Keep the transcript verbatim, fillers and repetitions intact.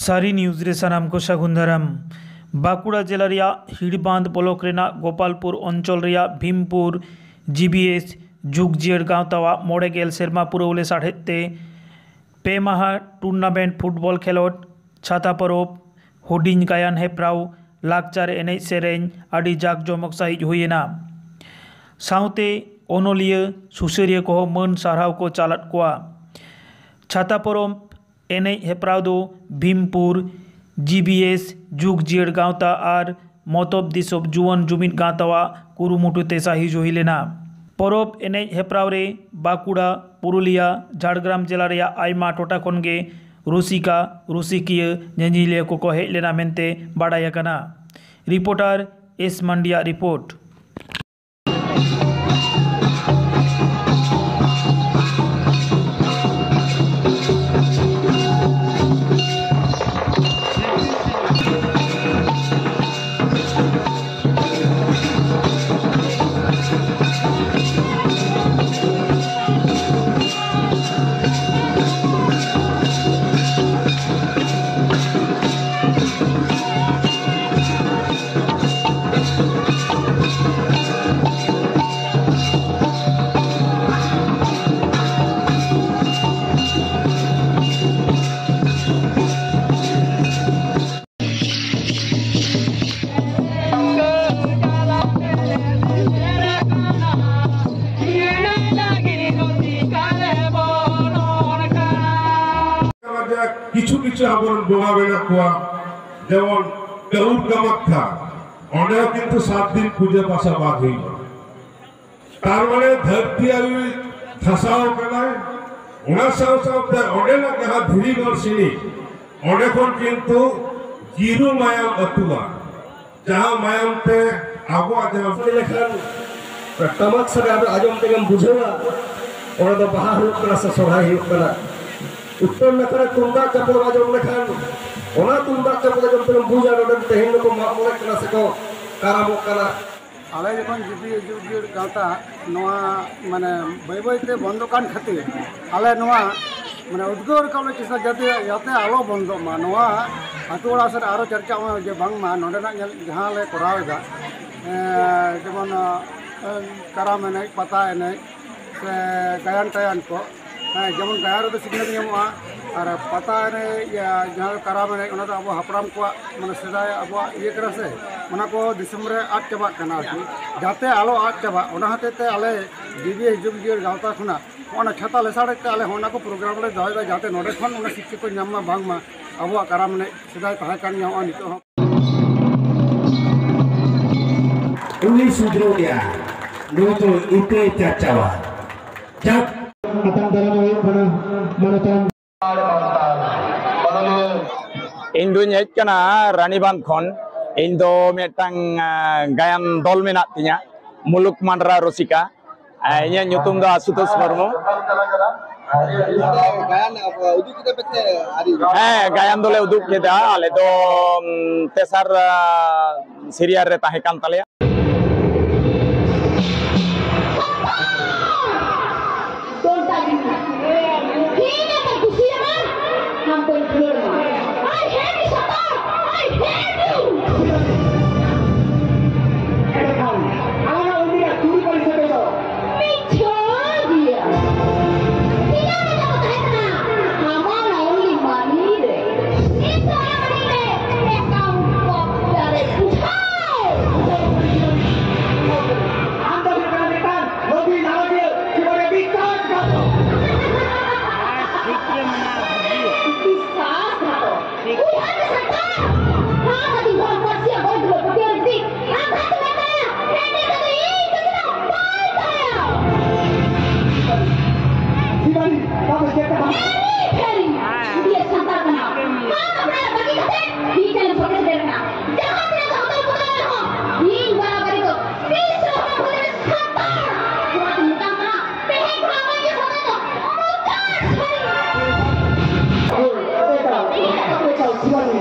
ᱛᱟᱹᱨᱤ ᱱᱤᱭᱩᱡᱽ ᱨᱮ ᱥᱟᱱᱟᱢ ᱠᱚ ᱥᱟᱹᱜᱩᱱ ᱫᱟᱨᱟᱢ᱾ ᱵᱟᱸᱠᱩᱲᱟ ᱡᱮᱞᱟ ᱨᱮᱭᱟᱜ ᱦᱤᱲᱵᱟᱸᱫᱽ ᱵᱞᱚᱠ ᱨᱮᱱᱟᱜ ᱜᱳᱯᱟᱞᱯᱩᱨ ᱚᱧᱪᱚᱞ ᱨᱮᱭᱟᱜ ᱵᱷᱤᱢᱯᱩᱨ ᱡᱤᱵᱤᱮᱥ ᱡᱩᱜᱽ ᱡᱤᱭᱟᱹᱲ ᱜᱟᱶᱛᱟᱣᱟᱜ ᱢᱚᱬᱮ ᱜᱮᱞ ᱥᱮᱨᱢᱟ ᱯᱩᱨᱟᱹᱣ ᱞᱮᱥᱟᱲᱦᱮᱫ ᱛᱮ ᱯᱮ ᱢᱟᱦᱟ ᱴᱩᱨᱱᱟᱢᱮᱱᱴ ᱯᱷᱩᱴᱵᱚᱞ ᱠᱷᱮᱞᱳᱰ, ᱪᱷᱟᱛᱟ ᱯᱚᱨᱚᱵᱽ, ᱦᱩᱰᱤᱧ ᱜᱟᱭᱟᱱ ᱦᱮᱯᱨᱟᱣ, ᱞᱟᱠᱪᱟᱨ ᱮᱱᱮᱡ ᱥᱮᱨᱮᱧ ᱟᱹᱰᱤ ᱡᱟᱠ ᱡᱚᱢᱚᱠ ᱥᱟᱹᱦᱤᱡ ᱦᱩᱭᱮᱱᱟ᱾ ᱥᱟᱶᱛᱮ ᱚᱱᱚᱞᱤᱭᱟᱹ, ᱥᱩᱥᱟᱹᱨᱤᱭᱟᱹ ᱠᱚᱦᱚᱸ ᱢᱟᱹᱱ ᱥᱟᱨᱦᱟᱣ ᱠᱚ ᱪᱟᱞᱟᱫ ᱠᱚᱣᱟ᱾ ᱪᱷᱟᱛᱟ ᱯᱚᱨᱚᱵᱽ ᱮᱱᱮᱡ ᱦᱮᱯᱨᱟᱣ ᱫᱚ ᱵᱷᱤᱢᱯᱩᱨ ᱡᱤᱵᱤᱮᱥ ᱡᱩᱜᱽ ᱡᱤᱭᱟᱹᱲ ᱜᱟᱶᱛᱟ ᱟᱨ ᱢᱚᱛᱚᱵ ᱫᱤᱥᱚᱢ ᱡᱩᱣᱟᱹᱱ ᱡᱩᱢᱤᱫ ᱜᱟᱶᱛᱟᱣᱟᱜ ᱠᱩᱨᱩᱢᱩᱴᱩ ᱛᱮ ᱥᱟᱹᱦᱤᱡ ᱦᱩᱭ ᱞᱮᱱᱟ᱾ ᱯᱚᱨᱚᱵᱽ ᱮᱱᱮᱡ ᱦᱮᱯᱨᱟᱣ ᱨᱮ ᱵᱟᱸᱠᱩᱲᱟ, ᱯᱩᱨᱩᱞᱤᱭᱟ, ᱡᱷᱟᱲᱜᱨᱟᱢ ᱡᱮᱞᱟ ᱨᱮᱭᱟᱜ ᱟᱭᱢᱟ ᱴᱚᱴᱷᱟ ᱠᱷᱚᱱ ᱜᱮ ᱨᱩᱥᱤᱠᱟ, ᱨᱩᱥᱤᱠᱤᱭᱟᱹ, ᱧᱮᱧᱮᱞᱤᱭᱟᱹ ᱠᱚᱠᱚ ᱦᱮᱡ ᱞᱮᱱᱟ ᱢᱮᱱᱛᱮ ᱵᱟᱰᱟᱭ ᱟᱠᱟᱱᱟ᱾ ᱨᱤᱯᱳᱨᱴᱟᱨ ᱮᱥ ᱢᱟᱱᱰᱤᱭᱟᱜ ᱨᱤᱯᱳᱨᱴ᱾ ᱠᱤᱪᱷᱩ ᱠᱤᱪᱷᱩ ᱟᱵᱚᱨᱮᱱ ᱵᱚᱸᱜᱟ ᱢᱮᱱᱟᱜ ᱠᱚᱣᱟ, ᱡᱮᱢᱚᱱ ᱠᱟᱹᱣᱩᱨ ᱠᱟᱢᱟᱠᱠᱷᱟ, ᱚᱸᱰᱮ ᱦᱚᱸ ᱠᱤᱱᱛᱩ ᱥᱟᱛ ᱫᱤᱱ ᱯᱩᱡᱟᱹ ᱯᱟᱥᱟ ᱵᱟᱝ ᱦᱩᱭᱩᱜᱼᱟ᱾ ᱛᱟᱨ ᱢᱟᱱᱮ ᱫᱷᱟᱹᱨᱛᱤ ᱟᱹᱣᱨᱤ ᱫᱷᱟᱥᱟᱣ ᱠᱟᱱᱟᱭ, ᱚᱱᱟ ᱥᱟᱶ ᱥᱟᱶᱛᱮ ᱚᱸᱰᱮᱱᱟᱜ ᱡᱟᱦᱟᱸ ᱫᱷᱤᱨᱤ ᱵᱟᱹᱨᱥᱤᱱᱤ, ᱚᱸᱰᱮ ᱠᱷᱚᱱ ᱠᱤᱱᱛᱩ ᱡᱤᱨᱩ ᱢᱟᱭᱟᱢ ᱟᱹᱛᱩᱜᱼᱟ, ᱡᱟᱦᱟᱸ ᱢᱟᱭᱟᱢ ᱛᱮ ᱟᱵᱚᱣᱟᱜ ᱡᱟᱦᱟᱸ ᱞᱮᱠᱷᱟᱱ ᱴᱟᱢᱟᱠ ᱥᱟᱰᱮ ᱟᱸᱡᱚᱢ ᱛᱮᱜᱮᱢ ᱵᱩᱡᱷᱟᱹᱣᱟ, ᱚᱸᱰᱮ ᱫᱚ ᱵᱟᱦᱟ ᱦᱩᱭᱩᱜ ᱠᱟᱱᱟ ᱥᱮ ᱥᱚᱨᱦᱟᱭ ᱦᱩᱭᱩᱜ ᱠᱟᱱᱟ᱾ ᱩᱛᱛᱚᱨ ᱱᱟᱠᱷᱟ ᱨᱮ ᱛᱩᱢᱫᱟᱜ ᱪᱟᱯᱚᱞ ᱟᱸᱡᱚᱢ ᱞᱮᱠᱷᱟᱱ, ᱚᱱᱟ ᱛᱩᱢᱫᱟᱜ ᱪᱟᱯᱚᱞ ᱟᱸᱡᱚᱢ ᱛᱮᱜᱮᱢ ᱵᱩᱡᱟ ᱱᱚᱰᱮ ᱛᱮᱦᱮᱧ ᱫᱚᱠᱚ ᱢᱟᱜ ᱢᱚᱬᱮᱜ ᱠᱟᱱᱟ ᱥᱮᱠᱚ ᱠᱟᱨᱟᱢᱚᱜ ᱠᱟᱱᱟ᱾ ᱟᱞᱮ ᱡᱚᱠᱷᱚᱱ ᱡᱤᱵᱤ ᱡᱩᱜᱽ ᱡᱤᱭᱟᱹᱲ ᱜᱟᱶᱛᱟ ᱱᱚᱣᱟ ᱢᱟᱱᱮ ᱵᱟᱹᱭ ᱵᱟᱹᱭ ᱛᱮ ᱵᱚᱱᱫᱚ ᱠᱟᱱ ᱠᱷᱟᱹᱛᱤᱨ ᱟᱞᱮ ᱱᱚᱣᱟ ᱢᱟᱱᱮ ᱩᱫᱽᱜᱟᱹᱣ ᱨᱟᱠᱟᱵ ᱞᱮ ᱪᱮᱥᱴᱟ, ᱡᱟᱛᱮ, ᱡᱟᱛᱮ ᱟᱞᱚ ᱵᱚᱱᱫᱚᱜ ᱢᱟ, ᱱᱚᱣᱟ ᱟᱹᱛᱩ ᱚᱲᱟᱜ ᱥᱮᱫ ᱟᱨᱚ ᱪᱟᱨᱪᱟᱜ ᱢᱟ, ᱡᱮ ᱵᱟᱝᱢᱟ ᱱᱚᱰᱮᱱᱟᱜ ᱧᱮᱞ ᱡᱟᱦᱟᱸ ᱞᱮ ᱠᱚᱨᱟᱣ ᱮᱫᱟ, ᱮᱸ, ᱡᱮᱢᱚᱱ, ᱮᱸ, ᱠᱟᱨᱟᱢ ᱮᱱᱮᱡ, ᱯᱟᱛᱟ ᱮᱱᱮᱡ ᱥᱮ ᱜᱟᱭᱟᱱ ᱴᱟᱭᱟᱱ ᱠᱚ, ᱦᱮᱸ, ᱡᱮᱢᱚᱱ ᱜᱟᱭᱟᱱ ᱨᱮᱫᱚ ᱥᱤᱠᱷᱱᱟᱹᱛ ᱧᱟᱢᱚᱜᱼᱟ, ᱟᱨ ᱯᱟᱛᱟ ᱮᱱᱮᱡ, ᱤᱭᱟᱹ, ᱡᱟᱦᱟᱸ ᱫᱚ ᱠᱟᱨᱟᱢ ᱮᱱᱮᱡ, ᱚᱱᱟ ᱫᱚ ᱟᱵᱚ ᱦᱟᱯᱲᱟᱢ ᱠᱚᱣᱟᱜ, ᱢᱟᱱᱮ, ᱥᱮᱫᱟᱭ ᱟᱵᱚᱣᱟᱜ ᱤᱭᱟᱹ ᱠᱟᱱᱟ ᱥᱮ, ᱚᱱᱟ ᱠᱚ ᱫᱤᱥᱚᱢ ᱨᱮ ᱟᱫ ᱪᱟᱵᱟᱜ ᱠᱟᱱᱟ ᱟᱨᱠᱤ, ᱡᱟᱛᱮ ᱟᱞᱚ ᱟᱫ ᱪᱟᱵᱟᱜ, ᱚᱱᱟ ᱦᱚᱛᱮᱡ ᱛᱮ ᱟᱞᱮ ᱡᱤᱵᱤ ᱦᱤᱡᱩᱜ ᱜᱮ ᱜᱟᱶᱛᱟ ᱠᱷᱚᱱᱟᱜ ᱚᱱᱟ ᱪᱷᱟᱛᱟ ᱞᱮᱥᱟᱲ ᱛᱮ ᱟᱞᱮ ᱦᱚᱸ ᱚᱱᱟ ᱠᱚ ᱯᱨᱳᱜᱨᱟᱢ ᱞᱮ ᱫᱚᱦᱚᱭᱮᱫᱟ, ᱡᱟᱛᱮ ᱱᱚᱰᱮ ᱠᱷᱚᱱ ᱚᱱᱟ ᱥᱤᱠᱠᱷᱟ ᱠᱚ ᱧᱟᱢ ᱢᱟ, ᱵᱟᱝᱢᱟ ᱟᱵᱚᱣᱟᱜ ᱠᱟᱨᱟᱢ ᱮᱱᱮᱡ ᱥᱮᱫᱟᱭ ᱛᱟᱦᱮᱸ ᱠᱟᱱ ᱜᱮᱭᱟ, ᱦᱚᱸᱜᱼᱚᱭ ᱱᱤᱛᱚᱜ ᱦᱚᱸ᱾ ᱩᱱᱤ ᱥᱩᱫᱷᱨᱟᱹᱣ ᱜᱮᱭᱟ, ᱱᱩᱭ ᱫᱚ ᱤᱛᱟᱹᱭ ᱪᱟᱨᱪᱟᱣᱟ᱾ ᱡᱟᱠ᱾ ᱟᱛᱟᱝ ᱫᱟᱨᱟᱢ ᱦᱩᱭᱩᱜ ᱠᱟᱱᱟ ᱢᱟᱱᱚᱛᱟᱱ᱾ ᱤᱧ ᱫᱩᱧ ᱦᱮᱡ ᱠᱟᱱᱟ ᱨᱟᱱᱤᱵᱟᱸᱫᱷ ᱠᱷᱚᱱ᱾ ᱤᱧ ᱫᱚ ᱢᱤᱫᱴᱟᱝ, ᱟ, ᱜᱟᱭᱟᱱ ᱫᱚᱞ ᱢᱮᱱᱟᱜ ᱛᱤᱧᱟ, ᱢᱩᱞᱩᱠ ᱢᱟᱱᱰᱨᱟ ᱨᱩᱥᱤᱠᱟ᱾ ᱟ, ᱤᱧᱟᱹᱜ ᱧᱩᱛᱩᱢ ᱫᱚ ᱟᱥᱩᱛᱳᱥ ᱢᱩᱨᱢᱩ᱾ ᱜᱟᱭᱟᱱ, ᱟ, ᱩᱫᱩᱜ ᱠᱮᱫᱟ ᱯᱮ ᱥᱮ ᱟᱹᱣᱨᱤ? ᱦᱮᱸ, ᱜᱟᱭᱟᱱ ᱫᱚᱞᱮ ᱩᱫᱩᱜ ᱠᱮᱫᱟ᱾ ᱟᱞᱮ ᱫᱚ, ᱩᱢ, ᱛᱮᱥᱟᱨ, ᱟ, ᱥᱤᱨᱤᱭᱟᱞ ᱨᱮ ᱛᱟᱦᱮᱸ ᱠᱟᱱ ᱛᱟᱞᱮᱭᱟ᱾ ᱫᱚᱞ ᱛᱟᱹᱞᱤᱧ ᱢᱮ᱾ ᱦᱮᱸ, ᱱᱮᱛᱟᱨ ᱠᱩᱥᱤᱭᱟᱢᱟ, ᱟᱢ ᱫᱚᱧ ᱠᱷᱩᱞᱟᱹᱲ ᱟᱢᱟ᱾ I hate you, Santal! I hate you! ᱮᱱᱠᱷᱟᱱ, ᱟᱞᱟᱝᱟᱜ ᱩᱱᱤᱭᱟᱜ ᱪᱩᱨᱤ ᱯᱚᱨᱤᱪᱚᱭ ᱫᱚ ᱢᱤᱪᱷᱟᱹ ᱜᱮᱭᱟ᱾ ᱛᱤᱱᱟᱹᱜ ᱢᱮᱱᱟᱜ ᱠᱚ ᱛᱟᱦᱮᱸ ᱠᱟᱱᱟ, ᱟᱢᱟᱜ only money ᱨᱮ᱾ ᱱᱤᱛ ᱫᱚ ᱟᱢ ᱨᱮ ᱮᱠᱟᱣᱩᱱᱴ ᱠᱚᱢᱯᱤᱭᱩᱴᱟᱨ ᱨᱮ ᱩᱴᱷᱟᱹᱣ᱾ ᱟᱢ ᱫᱚ ᱦᱩᱭᱩᱜ ᱠᱟᱱᱟ ᱢᱤᱫᱴᱟᱝ ᱞᱳᱵᱷᱤ ᱞᱟᱞᱪᱤᱭᱟᱹ, ᱡᱤᱵᱚᱱ ᱨᱮ ᱵᱤᱥᱥᱟᱥ ᱜᱷᱟᱛᱚᱠ᱾ ᱵᱤᱥᱥᱟᱥ ᱜᱷᱟᱛᱚᱠ᱾ ᱩᱭᱦᱟᱹᱨ ᱢᱮ ᱥᱟᱱᱛᱟᱲ, ᱟᱢ ᱟᱹᱫᱤ ᱦᱚᱲ ᱯᱟᱹᱨᱥᱤ ᱟᱜ ᱜᱚᱡ ᱜᱩᱨ ᱯᱟᱹᱛᱭᱟᱹᱣ ᱡᱩᱫᱤ ᱟᱢ ᱵᱷᱟᱜᱮ ᱵᱟᱭ ᱛᱟᱦᱮᱸ, ᱮᱱᱰᱮ ᱠᱷᱟᱱ ᱫᱚ ᱤᱧ ᱫᱚ ᱪᱮᱫᱟᱜ ᱵᱟᱭ ᱛᱟᱦᱮᱸ? ᱥᱤᱵᱟᱞᱤ, ᱵᱟᱵᱟ ᱪᱮᱫ ᱠᱟᱛᱷᱟ? ᱮᱱᱰᱮ ᱯᱷᱮᱨᱤ, ᱡᱩᱫᱤ ᱥᱟᱱᱛᱟᱲ ᱠᱟᱱᱟ, ᱟᱢ ᱟᱯᱱᱟᱨ ᱵᱟᱹᱜᱤ ᱠᱟᱛᱮ ᱤᱧ ᱴᱷᱮᱱ ᱯᱨᱚᱴᱮᱥᱴ ᱨᱮ ᱢᱮᱱᱟᱜᱼᱟ᱾ ᱡᱟᱦᱟᱸ ᱛᱤᱱᱟᱹᱜ ᱜᱮ ᱦᱚᱴᱚᱨ ᱯᱩᱴᱚᱨ ᱨᱮᱦᱚᱸ, ᱤᱧ ᱵᱟᱨᱟᱵᱟᱨᱤ ᱫᱚ ᱛᱤᱥ ᱨᱮᱦᱚᱸ ᱵᱟᱹᱧ ᱵᱷᱩᱞᱟ᱾ ᱥᱟᱱᱛᱟᱲ! ᱱᱚᱣᱟ ᱫᱚ ᱢᱮᱛᱟᱢ ᱠᱟᱱᱟ, ᱛᱮᱦᱮᱧ ᱠᱷᱚᱱ ᱟᱢᱟᱜ ᱤᱧᱟᱹᱜ ᱥᱟᱱᱛᱟᱲ ᱫᱚ ᱢᱩᱪᱟᱹᱫ ᱥᱟᱹᱨᱤ᱾ ᱮᱠᱟᱞ, ᱮᱠᱟᱞ, ᱥᱤᱵᱟᱞᱤ᱾